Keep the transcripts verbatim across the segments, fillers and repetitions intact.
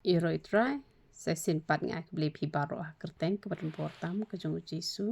Ïaroh Trai, sa shisien pat nga ai khublei phi baroh ha ka kyrteng kaba donbor tam ka jong U Jisu.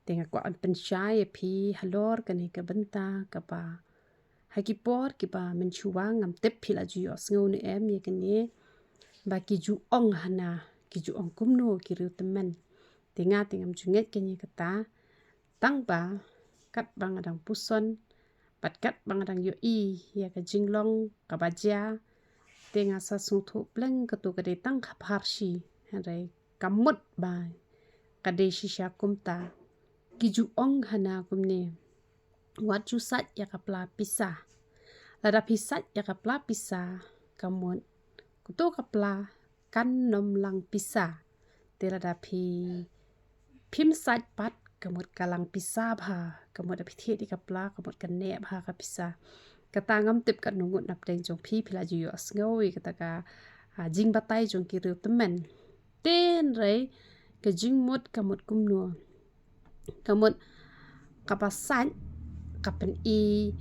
Te nga kwah ban pynshai ïa phi halor kane ka bynta kaba ha ki por kiba mynshuwa ngam tip phi la ju ïohsngew ne em ïa kane, ba ki ju ong hana, ki ju ong kumno ki riew tymmen. Te nga te ngam ju ngeit kane kata, tang ba katba nga dang puson bad katba nga dang ïohi ïa ka jinglong kaba jia, te nga sa sngewthuh pleng kato ka dei tang ka pharshi, hynrei ka mut ba ka dei shisha kumta. Ki ju ong hana kumne, wat ju sait ïa ka pla pisa. Lada phi sait ïa ka pla pisa, ka mut kato ka pla kan nym lang pisa. Te lada phi phim sait pat, ka mut ka lang pisa bha, ka mut da phi thied ïa ka pla, ka mut ka neh bha ka pisa. Kata ngam tip katno ngut napdeng jong phi, phi la ju ïohsngew ïa kata ka, ah, jingbatai jong ki riew tymmen. Te hynrei ka jingmut ka mut kumno? Ka mut kaba sait ka pyni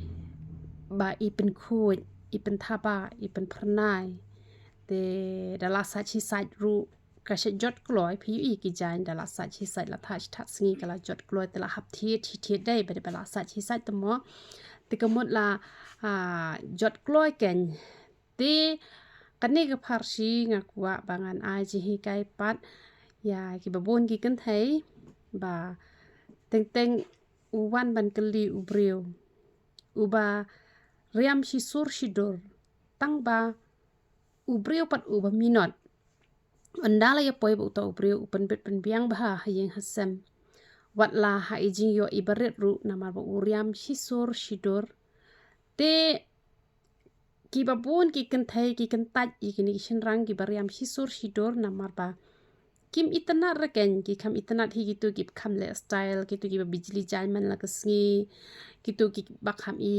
ba i pynkhuid, i pynthaba, i pynphyrnai. Te da la sait shi sait ruh ka shait jot kloi, phi ïohi ki jaiñ da la sait shi sait, la thad shi thad sngi ka la jot kloi, te la hap thied shi thied dei, ba dei ba la sait shi sait te mo. Te ka mut la, ah, jot kloi kein. Te kane ka pharshi nga kwah ba ngan ai jinghikai pat ïa kiba bun ki kynthei, ba teng teng u wan ban kylli u briew uba riam shi sur shi dur, tang ba u briew pat uba minot, ynda la ïa poi ba uta u briew u pynbit pynbiang bha ha ïing ha sem, wat la ha i jingïoh iba rit ruh, namar ba u riam shi sur shi dur. Te kiba bun ki kynthei ki kyntait ïa kine ki shynrang kiba riam shi sur shi dur, namar ba kim itynnad re kein, ki kham itynnad hi kito kiba kham leh style, kito kiba bijli jaiñ man la ka sngi, kito kiba kham i,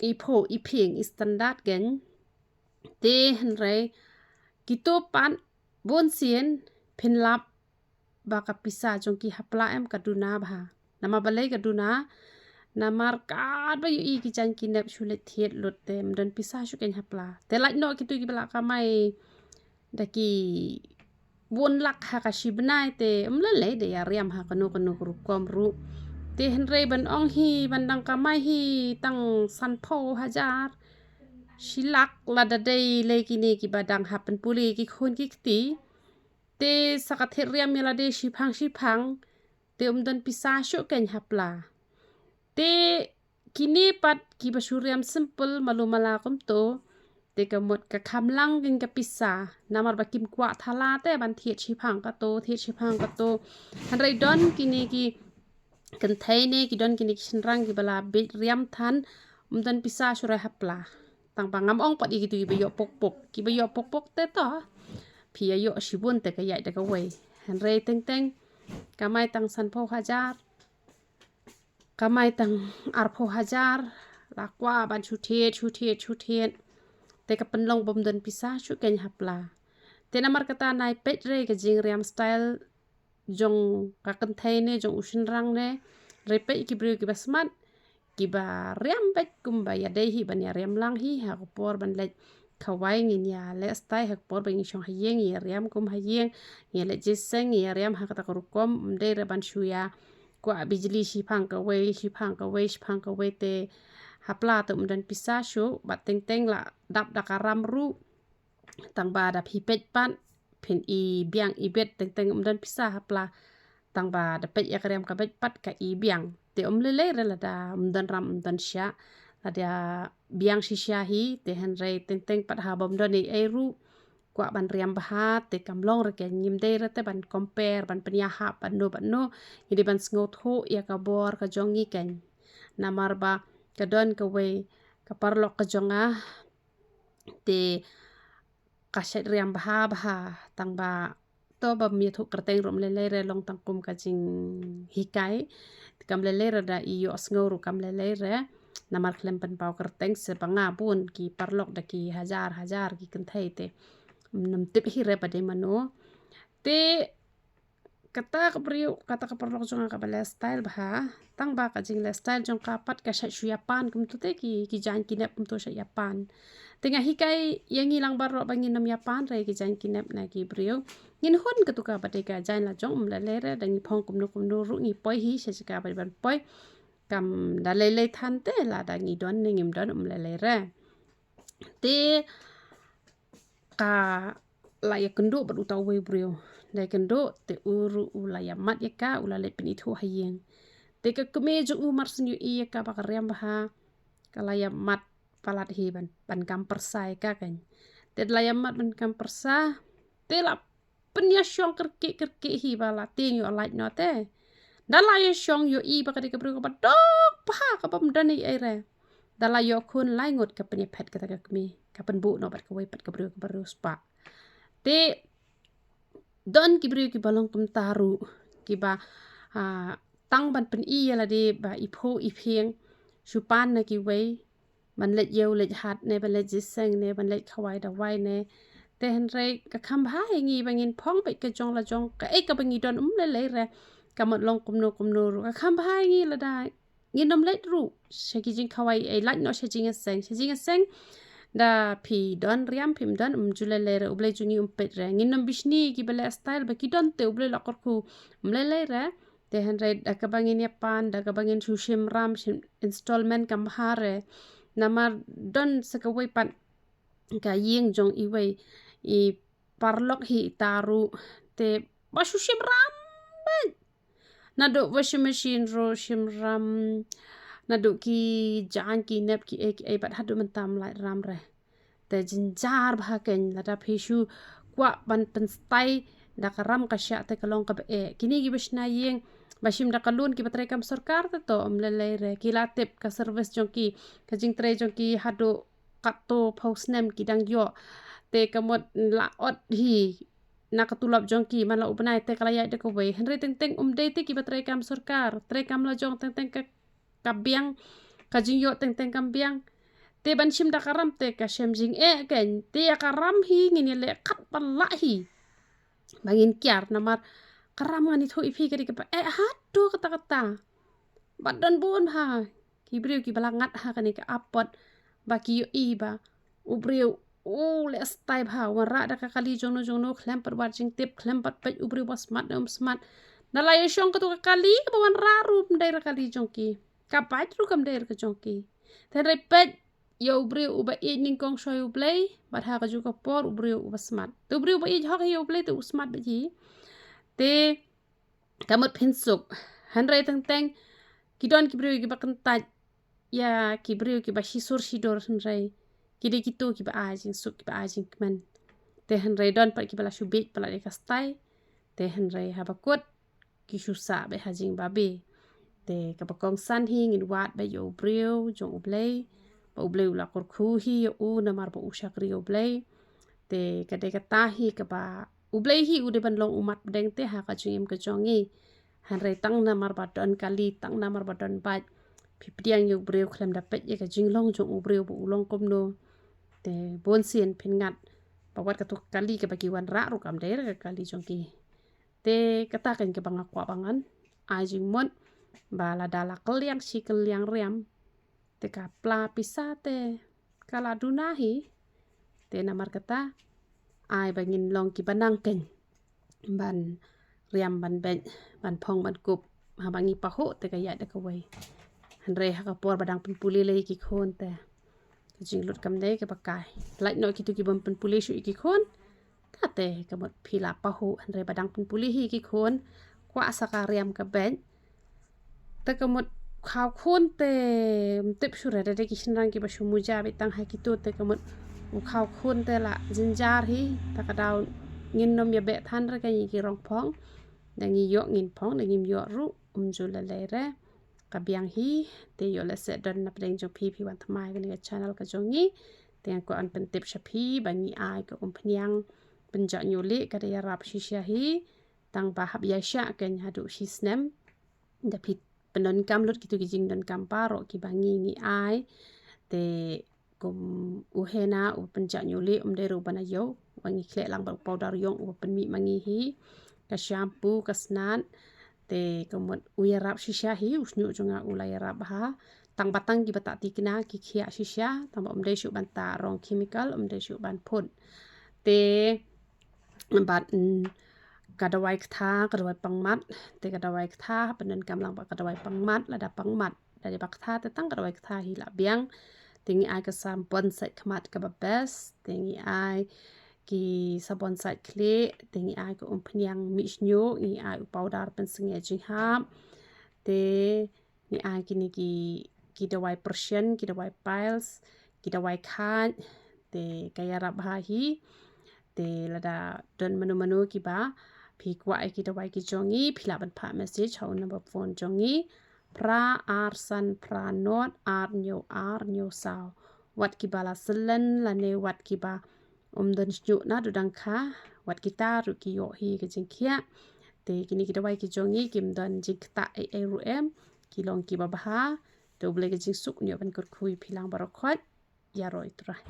i pho i phieng, i standard kein. Te hynrei kito pat bun sien phin lap ba ka pisa jong ki ha pla em ka duna bha. Namar balei ka duna? Namar katba ïohi ki jaiñ ki nep shu leit thied lut, te ym don pisa shuh kein ha pla. Te lait noh kito kiba la kamai da ki bun lak ha ka shi bnai, te ym lei lei da ïa riam ha kano kano ka rukom ruh. Te hynrei ban ong hi ban dang kamai hi tang sanphew hajar, shi lak, lada dei lei kine kiba dang hap pynpule ki khun ki kti, te sa ka thied riam ïa lade shiphang shiphang, te ym don pisa shuh kein ha pla. Te kine pat kiba shu riam simple malu mala kumto, te ka mut ka kham lang kein ka pisa, namar ba kim kwah thala te ban thied shiphang kato, thied shiphang kato. Hynrei don kine ki kynthei ne ki don kine ki shynrang kiba la bit riam than, ym don pisa shuh re ha pla. Tang ba ngam ong pat ïa kito kiba ïoh pok pok, kiba ïoh pok pok te to phi ïa ïoh shibun te ka ïaid da kawei. Hynrei teng teng kamai tang sanphew hajar, kamai tang arphew hajar, la kwah ban shu thied shu thied shu thied, te ka pynlong ba ym don pisa shuh kein ha pla. Te namar kata nai peit re ka jingriam style jong ka kynthei ne jong u shynrang ne, re peit ki briew kiba smat, kiba riam beit kumba ïadei hi ban ïa riam lang hi. Ha ka por ban leit khawai ngin ïa leh style, ha ka por ba ngin shong ha ïing ngin ïa riam kum ha ïing, ngin ïa leit jingïaseng ngin ïa riam ha kata ka rukom, ym dei re ban shu ïa kwah bijli shiphang kawei shiphang kawei shiphang kawei, te ha pla te ym don pisa shuh. Bad teng teng la dap da ka ram ruh, tang ba da phi peit pat phin i biang i beit, teng teng ym don pisa ha pla. Tang ba da peit ïa ka riam ka beit pat ka i biang. Te ym lei lei re lada ym don ram ym don shiah, lada biang shisha hi. Te hynrei teng teng pat haba ym don ei ei ruh, kwah ban riam bha, te kam long re kein, ngim dei re te ban compare, ban pynïahap bad no bad no. Ngi dei ban sngewthuh ïa ka bor ka jong ngi kein. Namar ba ka don kawei ka paralok ka jong nga, te ka shait riam bha bha, tang ba to bym ïathuh kyrteng ruh ym lei lei re, long tang kum ka jinghikai. Te kam lei lei re da i ïohsngew ruh kam lei lei re, namar khlem pynpaw kyrteng, se ba nga bun ki paralok da ki hajar hajar ki kynthei, te ym tip hi re ba dei mano. Te kata ka briew, kata ka paralok jong nga kaba leh style bha, tang ba ka jingleh style jong ka pat ka shait shu ïa pan kumto, te ki, ki jaiñ ki nep kumto shait ïa pan. Te nga hikai ïa ngi lang baroh ba ngin nym ïa pan re ki jaiñ ki nep na ki briew. Ngin hun katu kaba dei ka jaiñ la jong, um lei lei re, da ngi phong kumno kumno ruh ngi poi hi sha jaka ba ban poi. Kam da lei lei than te lada ngi don ne ngim don, um lei lei re. Te ka la ïa kynduh bad uta uwei u briew. Da ïa kynduh te u ruh u la ïa mad ïa ka, u la leit pynithuh ha ïing. Te ka kmie jong u mar shu ïohi ïa ka ba ka riam bha, ka la ïa mad palat hi ban, ban kam pyrsa ïa ka kan. Te da la ïa mad ban kam pyrsa, te la pynïashong kyrkieh kyrkieh hi ba la tieng ïoh lait noh te. Da la ïashong ïohi ba ka dei ka briew kaba duk bha, kabym don ei ei re. Da la ïoh khun lai ngut ka pynïaphet kata ka kmie, ka pynbuh noh bad kawei pat ka briew kaba riewspah. Te don ki briew kiba long kumta ruh, kiba, ah, tang ban pyni ïa lade ba i phuh i phieng, shu pan na kiwei, ban leit ïew leit hat ne ban leit jingïaseng ne ban leit khawai dawai ne. Te hynrei ka kham bha ïa ngi ba ngin phong beit ka jong la jong, kaei kaba ngi don, um lei lei re. Ka mut long kumno kumno ruh ka kham bha ïa ngi lada ngin nym leit ruh sha ki jingkhawai, ei lait noh sha jingïaseng, sha jingïaseng. Da phi don riam, phim don, um ju lei lei re, U Blei jong ngi um peit re. Ngin nym bishni kiba leh style ba ki don te U Blei la kyrkhu, um lei lei re. Te hynrei da kaba ngin ïa pan, da kaba ngin shu shim ram, shim installment kam bha re. Namar don sa kawei pat ka ïing jong iwei i paralok hi ita ruh, te ba shu shim ram beit. Naduh washing machine ruh shim ram, naduh ki jaiñ ki nep kiei kiei bad haduh mynta ym lait ram re. Te jynjar bha kan, lada phi shu kwah ban pynstai da ka ram ka shah te ka long kaba eh. Kine kiba shna ïing ba shim da ka loan kiba trei kam sorkar te to, um lei lei re, ki la tip ka service jong ki, ka jingtrei jong ki haduh katto phew snem ki dang ïoh. Te ka mut la ot hi na ka tulop jong ki man la u bnai te ka la ïaid da kawei. Hynrei teng teng um dei te kiba trei kam sorkar, trei kam la jong, teng teng ka, ka biang, ka jingïoh teng teng kam biang. Te ban shim da ka ram te ka shem jingeh kan. Te ïa ka ram hi ngin ïa leh katba lah hi ba ngin kiar, namar ka ram, ngan ïathuh ïa phi, ka dei kaba eh haduh katta katta. Bad don bun ha ki briew kiba la ngat ha kane ka apot ba ki ïohi ba u briew u leh stai bha, wanrah da ka kali jongno jongno, khlem pat wad jingtip, khlem pat peit u briew ba smat ne um smat. Da la ïashong katu ka kali kaba wanrah ruh, ym dei re kali jong ki, ka bait ruh kam dei re ka jong ki. Te hynrei peit ïa u briew uba ïeit nyngkong shuwa ïa U Blei, bad ha kajuh ka por u briew uba smat. Te u briew uba ïeit hok ïa U Blei te u smat bad hi. Te ka mut phin suk. Hynrei teng teng ki don ki briew kiba kyntait ïa ki briew kiba shisur shidur, hynrei ki dei kito kiba ai jingsuk, kiba ai jingkmen. Te hynrei don pat kiba la shu bieit palat ïa ka stai. Te hynrei haba kut ki shu sah beit ha jingbabe. Te kaba kongsan hi ngin wad beit ïa u briew jong U Blei, ba U Blei u la kyrkhu hi ïa u namar ba u shakri U Blei. Te ka dei kata hi kaba U Blei hi u dei ban long u mat pdeng te ha ka jingim ka jong ngi. Hynrei tang namar ba don kali, tang namar ba don bait, phi pdiang ïa u briew khlem da peit ïa ka jinglong jong u briew ba u long kumno. Te bun sien phin ngat ba wat katu ka kali kaba ki wanrah ruh kam dei re ka kali jong ki. Te kata kan kaba nga kwah ba ngan ai jingmut ba lada la kylliang shi kylliang riam, te ka pla pisa te ka la duna hi. Te namar kata ai ba ngin long kiba nang kan ban riam, ban beit, ban phong, ban kup. Haba ngi pahuh te ka ïaid da kawei. Hynrei ha ka por ba dang pynpule lei ki khun te ka jinglut kam dei kaba kai. Lait noh kito kibym pynpule shuh ïa ki khun. Kate ka mut phi la pahuh, hynrei ba dang pynpule hi ki khun, kwah sa ka riam ka beit. Te ka mut khaw khun te ym tip shuh re, da dei ki shynrang kiba shu muja beit tang ha kito, te ka mut u khaw khun te la jynjar hi. Ta ka daw ngin nym ïa beh than re ka ngi ki rong phong. Da ngi ïoh ngin phong, da ngim ïoh ruh um ju lei lei re. Ka biang hi. Te ïoh lehse don na pdeng jong phi, phi wan thymmai kane ka channel ka jong ngi, te nga kwah ban pyntip sha phi ba ngi ai ka umphniang pynjah ñiuh lieh, ka dei ïarap shisha hi. Tang ba hap ïaishah kan haduh shi snem. Da phi pyndonkam lut kito ki jingdonkam baroh kiba ngi ngi ai. Te kum u henna uba pynjah ñiuh lieh, um dei ruh uba na ïew, uba ngi khleh lang bad u powder ïong uba pynmih ma ngi hi. Ka shampoo, ka snad. Te ka mut u ïarap shisha hi, u shñiuh jong nga u la ïarap bha. tang ba tang kiba tah tikna ki khiah shisha, tang ba um dei shuh ban tah rong chemical, um dei shuh ban phut. Te bad, mm, ka dawai ktha, ka dawai pangmat, te ka dawai ktha, pyndonkam lang bad ka dawai pangmat, lada pangmat da dei ba ktha, te tang ka dawai ktha hi lah biang. Te ngi ai ka sabon sait khmat kaba best, te ngi ai ki sabon sait khlieh, te ngi ai ka umphniang mih shñiuh, ngi ai u powder pynsngew jinghap, te ngi ai kine ki, ki dawai pyrshah, ki dawai piles, ki dawai khaid, te ka ïarap bha hi. Te lada don mano mano kiba phi kwah ïa ki dawai ki jong ngi, phi lah ban phah message ha u number phone jong ngi, phra ar san phra nod ar hynñiew ar hynñiew saw. Wat kiba la syllen lane wat kiba um don shñiuh na dudang kha, wat kita ruh ki ïoh hi ka jingkhiah. Te kine ki dawai ki jong ngi kim don jingktah ei ei ruh em, ki long kiba bha. Te U Blei ka jingsuk un ïoh ban kyrkhu ïa phi lang baroh khoit. Ïaroh ïa U Trai.